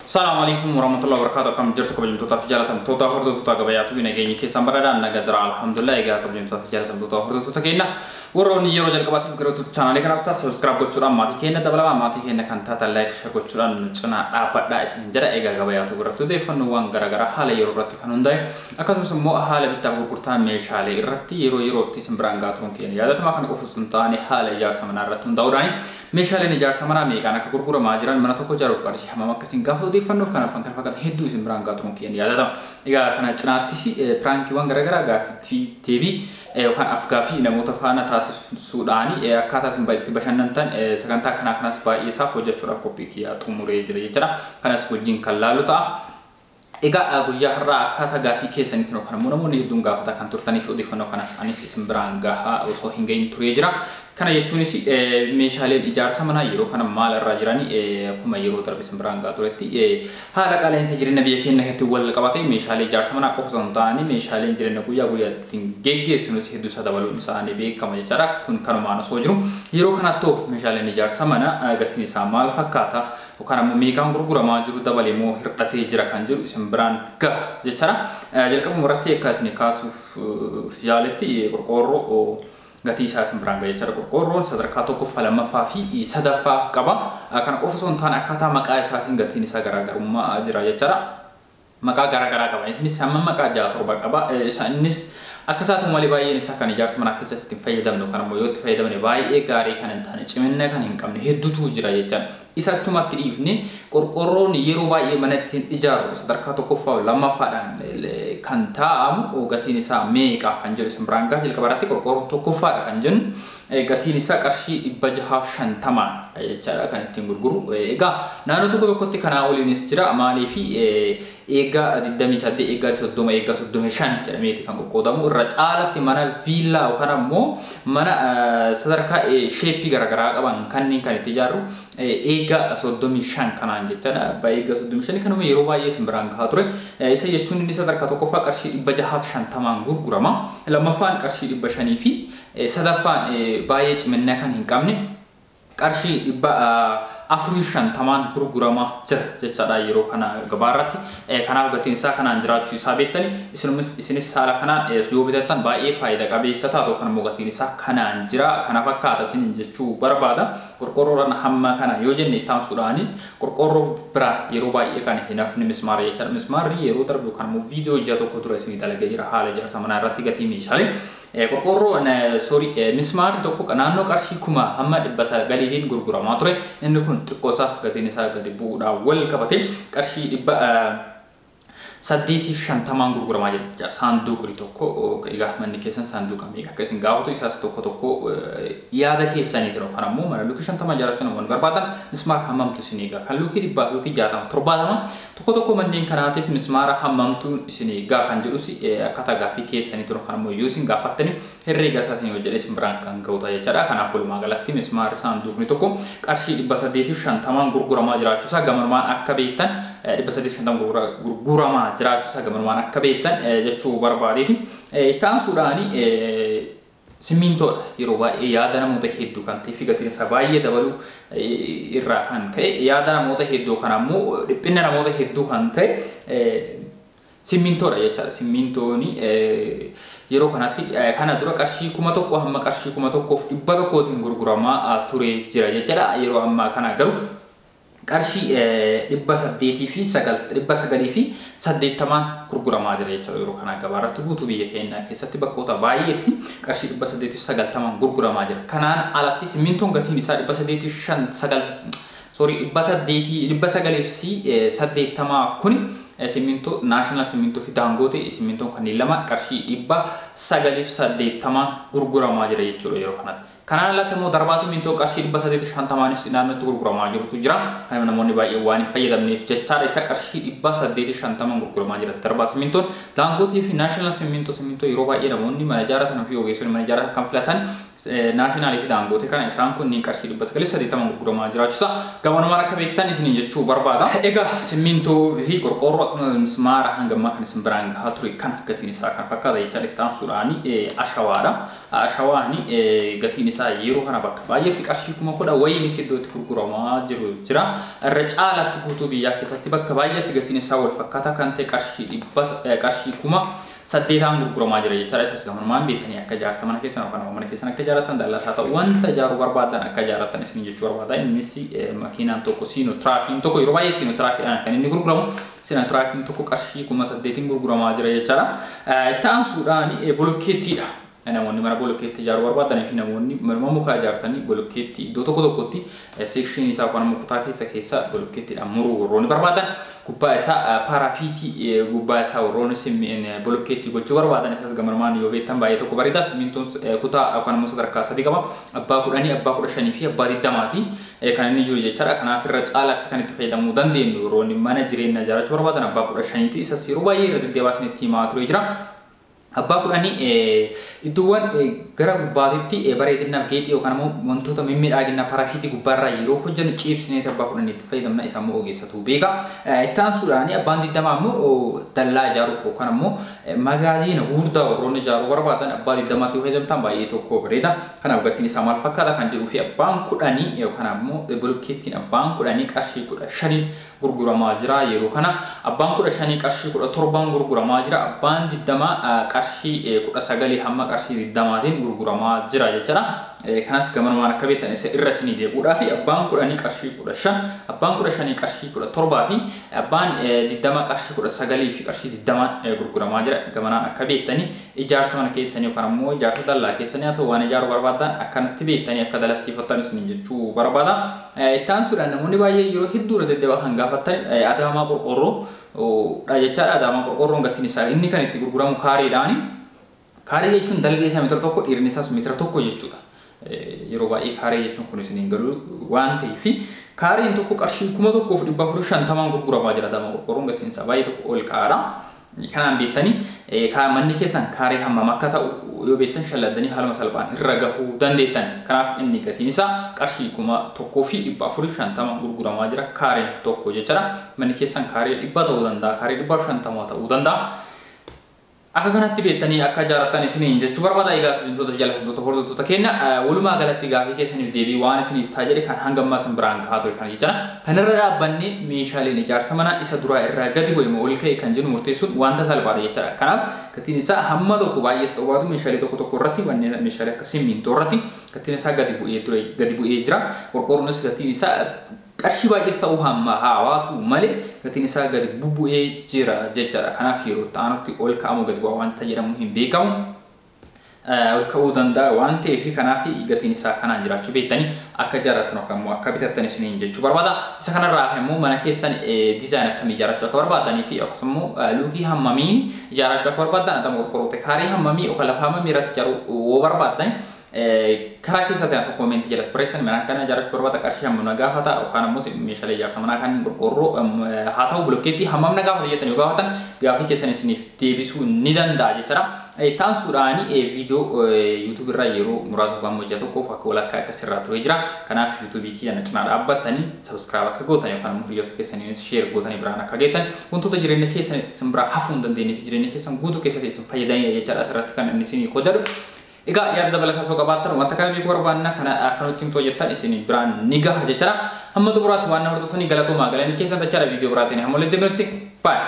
Salaamu alaikum warahmatullahi wabarakatuh. Akkam jirtu kabajamtootaa fi jaalatamtoota hordoftoota gabayaatu nageenyi keessan badhaadhaan naga jira, alhamdulillah. Egaa kabajamtootaa fi jaalatamtoota hordoftoota keenya, warroonni yeroo jalqabaatiif gara YouTube chaanaalii kanaaf ta'a subscribe gochuudhaan maatii keenya dabalamaa, maatii keenya kan taatan like, share gochuudhaan nu cinaa dhaabbadhaa isin jedha. Egaa gabayaatu irratti odeeffannoowwan garaagaraa haala yeroo irratti kan hundaa'e, akkasumas immoo haala bittaa fi gurgurtaa meeshaalee irratti yeroo yerootti isin biraan gaatuun keenya yaadatama. Kana qofa osoo hin taane, haala ijaarsa manaa irratti hundaa'uudhaan meeshaaleen ijaarsa manaa meeqaan akka gurguramaa jiran, mana tokko ijaaruuf qarshii hammam akka isin gaafatu, odeeffannoof kanaaf kan kana fakkaatan hedduu isin biraan gaatuun keenya yaadatama. Egaa kana cinaattis prankiiwwan garaagaraa, gaaffii deebii yookaan afgaaffii namoota faana taasisuudhaan akkaataa isin itti bashannantan sagantaa kanaa kanas baay'ee isaaf hojjechuudhaaf qophii kiyyaa xumuree jira jechuudha. Kanas wajjin kan laalu ta'a. Egaa guyyaa har'aa akkaataa gaaffii keessaniitiin yookaan immoo namoonni hedduun gaafataa kan turtanii fi odeeffannoo kanas anis isin biraan gahaa osoo hin gahin turee jira. Kana jechuunis meeshaaleen ijaarsa manaa yeroo kana maal irraa jiran, akkuma yeroo darbe isin biraan gahaa turetti, haala qaala'insa jireenya biyya keenya keessatti wal qabate meeshaalee ijaarsa manaa qofa osoo hin taane meeshaaleen jireenya guyyaa guyyaatti ittiin geggeessinus hedduu isaa dabaluun isaanii beekama jechaadha. Kun kanumaan osoo jiru, yeroo kanattoo meeshaaleen ijaarsa manaa gatiin isaa maal fakkaata yookaan ammoo meeqaan gurguramaa jiru, dabalee moo hir'atee jira kan jedhu isin biraan gaha jechaadha. Jalqabuma irratti akka isin kaasuuf yaaletti qorqoorroo gatii isaa isin biraan gaha jechaadha. Qorqoorroon sadarkaa tokkoffaa, lammaffaa fi sadaffaa qaba. Kana qofa osoo hin taane akkaataa maqaa isaatiin gatiin isaa garaagarummaa jira jechaadha. Maqaa garaagaraa qaba. Innis hamma maqaa ja'a torba qaba. Innis akka isaatu malee baay'een isaa kan ijaarsa manaa keessatti ittiin fayyadamnu kan ammoo yoo itti fayyadamne baay'ee gaarii kan hin taane, cimina kan hin qabne hedduutu jira jechaadha. Isa achumatti dhiifne, qorqoorroon yeroo baay'ee mana ittiin ijaarru sadarkaa tokkoffaa fi lammaffaadhaan kan taa'amu gatiin isaa meeqa kan jedhu isin biraan gaha. Jalqaba irratti qorqoorroon tokkoffaadha kan jennu gatiin isaa qarshii 650 jechaadha kan ittiin gurguru. Egaa naannoo tokko tokkotti kanaa oliinis jira. Maaliif, eegaa 28, eegaa 30, eegaa 35 jedhameeti kan qoqqoodamu. Irra caalatti mana viillaa yookaan ammoo mana sadarkaa shape garaagaraa qaban kanneen kan itti ijaarru eegaa 35 kanaan jechaadha. Abbaa eegaa 35 kanuma yeroo baay'ee isin biraan gahaa ture. Isa jechuun inni sadarkaa tokkoffaa qarshii 650n gurgurama. Lammaffaan qarshii 500 fi sadaffaan baay'ee cimina kan hin qabne qarshii 450n gurguramaa jira jechaadha yeroo kana gabaarratti. Kanaaf gatiin isaa kanaan jiraachuu isaa beektani isinis haala kanaan yoo bitattan baay'ee faayidaa qabeessa taatu, kan immoo gatiin isaa kanaan jira kana fakkaata isin jechuu barbaada. Qorqoorroodhaan hamma kana yoo jenne, itti aansuudhaani qorqoorroo biraa yeroo baay'ee kan hin hafne mismaara jechaadha. Mismaarri yeroo darbu yookaan immoo viidiyoo ija tokko dura isinii dalagee jira haala ijaarsa manaa irratti gatii meeshaalee. Qorqoorroo, sorry, mismaarri tokko naannoo qarshii 1000 hamma 900tiin gurguramaa ture. Inni kun xiqqoo isaa gatiin isaa gadi bu'uudhaan wal qabate qarshii 850n gurguramaa jira saanduqni tokko. Egaa manni keessan saanduqa meeqa akka isin gaafatu isaas tokko tokko yaada keessaniiti. Yookaan ammoo mana luukii 50 ijaarrachuu namoonni barbaadan mismaara hammamtu isin eega? Kan luukii 100, luukii 60, 70, tokko tokko manneen kanaatiif mismaara hammamtu isin eegaa kan jedhus akkaataa gaaffii keessaniiti, yookaan ammoo yoo isin gaafattani herreega isaa isin hojjedhe isin biraan kan ga'u ta'a jechaadha. Kanaaf walumaa galatti mismaarri saanduqni tokko qarshii 850n gurguramaa jiraachuusaa gamanumaan akka beektan, 850 gurguramaa jiraachuusaa gamanumaan akka beektan jechuu barbaadeeti. Itti aansuudhaani simmiintoodha. Yeroo baay'ee yaada namoota hedduu kan ta'e fi gatiin isaa baay'ee dabaluu irraa kan ka'e yaada namoota hedduu kan ammoo dhiphina namoota hedduu kan ta'e simmiintoodha jechaadha. Simmiintooni yeroo kanatti kana dura qarshii 1000 hamma qarshii 1100tiin gurguramaa ture jira jechaadha. Yeroo ammaa kana garuu qarshii 809, 980n gurguramaa jira jechuudha. Yeroo kana gabaarratti guutuu biyya keenyaa keessatti bakkoota baay'eetti qarshii 890n gurguramaa jira. Kanaan alatti simmintoon gatiin isaa 859, sorry, 800, 980 kuni simmintoo National simmintoo fi Daangootee simmintoon kanneen lama qarshii 980n gurguramaa jira jechuudha yeroo kanatti. Kanaan alatti immoo darbaa simmintoo qarshii 850nis naannootti gurguramaa jirutu jira. Kan namoonni baay'een waan hin fayyadamneef jechaadha. Isa qarshii 850n gurguramaa jira. Darbaa simmintoon Daangootii fi National simmintoo yeroo baay'ee namoonni mana ijaarratan fi ogeessonni mana ijaarratan kan filatan Naashinaalii fi Daangootee kana isaan kunniin qarshii 980 gurguramaa jiraachuusaa gabanumaan akka beektan isiniin jechuu barbaada. Egaa simmintoo fi qorqoorroo akkasumas mismaara hanga ammaa kan isin biraan gahaa ture kan gatiin isaa kan fakkaata jechaa itti aansuudhaan ashawaadha. Ashawaan gatiin isaa yeroo kana bakka baay'eetti qarshii 10,000 wayiinis iddoo itti gurguramaa jiru jira. Irra caalaatti guutuu biyyaa keessatti bakka baay'eetti gatiin isaa wal fakkaataa kan ta'e qarshii 8,000 gurguramaa jira jechaadha. Isas gabanumaan beektanii akka ijaarsa mana keessan yookaan mana keessan akka ijaarratan dallaa isaa ta'u wanta ijaaruu barbaadan akka ijaarratan isin jechuu barbaada. Innis makiinaan tokko siinotiraakiin tokko yeroo baay'ee siinotiraakiidhaan kan inni gurguramu siinotiraakiin tokko qarshii 8,000 gurguramaa jira jechaadha. Itti aansuudhaan bolokkeettiidha. Namoonni mana bolokkeetti ijaaruu barbaadanii fi namoonni mana mukaa ijaartanii bolokkeetti iddoo tokko tokkotti seekshinii isaa yookaan kutaa keessa keessa bolokkeettiidhaan muruu warroonni barbaadan gubbaa isaa paaraafiitii gubbaa isaa warroonni bolokkeetti gochuu barbaadan isas gamanumaan yoo beektan baay'ee tokko bareeda. Simmintoon kutaa yookaan immoo sadarkaa 3 qaba. Abbaa 10, abbaa 15 fi abbaa 20 kan inni jiru jechaadha. Kanaaf irra caalaatti kan itti fayyadamuu dandeenyu warroonni mana jireenyaa ijaarrachuu barbaadan abbaa 15ti. Isas yeroo baay'ee irra deddeebi'aa isinitti himaa ture jira. Abbaa 10 iddoowwan gara gubbaatitti bareedinaaf geexii yookaan immoo wantoota mimmiidhagina paraafiitii gubbaarraa yeroo hojjennu ciibsinee abbaa 10 itti fayyadamna isa immoo ogeessatu beeka. Itti aansuudhaan abbaan 20 immoo dallaa ijaaruuf yookaan immoo magaaziina gurguddaa warroonni ijaaruu barbaadan abbaa 20tti fayyadamtan baay'ee tokko bareeda. Kanaaf gatiin isaa maal fakkaata kan jedhuu fi abbaan 10 yookaan immoo bolokkeettiin abbaan 10 qarshii 15 gurguramaa jira yeroo kana. Abbaan 15 qarshii 17 gurguramaa jira. Abbaan 20 qarshii 19 hamma qarshii 20tiin gurguramaa jira jechaadha. Kanas gamanumaan akka beektan isa irra isinii deebi'uudhaa fi abbaan 10 qarshii 15, abbaan 15 qarshii 17 fi abbaan 20 qarshii 19 fi qarshii 20 gurguramaa jira. Gamanaan akka beektanii ijaarsa mana keessanii yookaan immoo ijaarsa dallaa keessanii haa ta'u waan ijaaruu barbaadan akkanatti beektanii akka dalachiifattan isiniin jechuu barbaada. Itti aansuudhaan namoonni baay'ee yeroo hedduu irra deddeebi'aa kan gaafattan Adaamaa qorqoorroo dha jechaadha. Adaamaa qorqoorroon gatiin isaa inni kan itti gurguramu kaareedhaani. Kaaree jechuun dalga isaa meetira 1 dheerinni isaas meetira 1 jechuudha. Yeroo baay'ee kaaree jechuun kun isiniin galu waan ta'eef kaareen tokko qarshii 1450 gurguramaa jira. Adaamaa qorqoorroon gatiin isaa baay'ee tokko ol ka'aadha. Kanaan beektanii manni keessan kaaree hammam akka ta'u yoo beektan shalladdanii haaluma salphaan irra gahuu dandeettan. Kanaaf inni gatiin isaa qarshii 1450 gurguramaa jira kaareen tokko jechaadha. Manni keessan kaaree 100 ta'uu danda'a, kaaree 150 ta'uu danda'a. Akka kanatti beektanii akka ijaarrattan isiniin jechuu barbaada. Egaa wantoota jaallatamtoota hordoftoota keenya walumaa galatti gaafii keessaniif deebii waan isiniif ta'a jedhe kan hanga ammaa isin biraan gahaa ture kana jechaadha. Kanarra dhaabbannee meeshaaleen ijaarsa manaa isa duraa irraa gadi bu'e moo ol ka'e kan jennu murteessuun wanta salphaadha jechaadha. Kanaaf gatiin isaa hamma tokko baay'ees ta'uu baatu meeshaalee tokko tokko irratti wanneen meeshaalee akka simmintoo irratti gatiin isaa gadi bu'ee ture gadi bu'ee jira. Qorqoorroonis gatiin isaa qarshii baay'ees ta'uu hamma haawaatu malee gatiin isaa gadi bubu'ee jira jechaadha. Kanaaf yeroo ta'anutti ol ka'amu gadi bu'aa wanta jedhamu hin beekamu. Ol ka'uu danda'a waan ta'eef kanaaf gatiin isaa kanaan jiraachuu beektanii akka ijaarrattan yookaan immoo akka bitattan isiniin jechuu barbaada. Isa kanarraa immoo mana keessan diizaayinii akkamii ijaarrachuu akka barbaadanii fi akkasumas immoo luukii hammamiin ijaarrachuu akka barbaadan adama qorqoorroo kaarii hammamii yookaan lafa hammamii irratti ijaaruu yoo barbaadan karaa keessatti tokko koomentii jalatti barreessan mana kana ijaarrachuu barbaada qarshii hammam na gaafata yookaan immoo meeshaalee ijaarsa manaa kan qorqoorroo haa ta'u bulokkeettii hammam na gaafata jettanii yoo gaafatan gaafii keessan isiniif deebisuu ni danda'a jechaadha. Itti aansuudhaan viidiyoo yuutuubii irraa yeroo muraasa yookaan hojii tokkoof akka walakkaa akka sirraa ture jira. Kanaaf yuutuubii kiyya na cinaa dhaabbattanii sabskiraayib akka gootan yookaan immoo hiriyoota keessaniinis sheer gootanii biraan akka geettan wantoota jireenya keessan isin biraa hafuu hin dandeenye fi jireenya keessan guutuu keessatti isin fayyadamanii jechaadha asirratti kan inni isinii hojjedhu. Egaa yaada dabalataa osoo qabaattan wanta kana beekuu barbaanna kana akkanutti himtuu jettan isin biraan ni gaha jechaadha. Hamma xumuraatti waan na hordoftanii galatoomaa galanii keessan jechaadha viidiyoo biraatiin hamma walitti deebinutti. Baay'ee.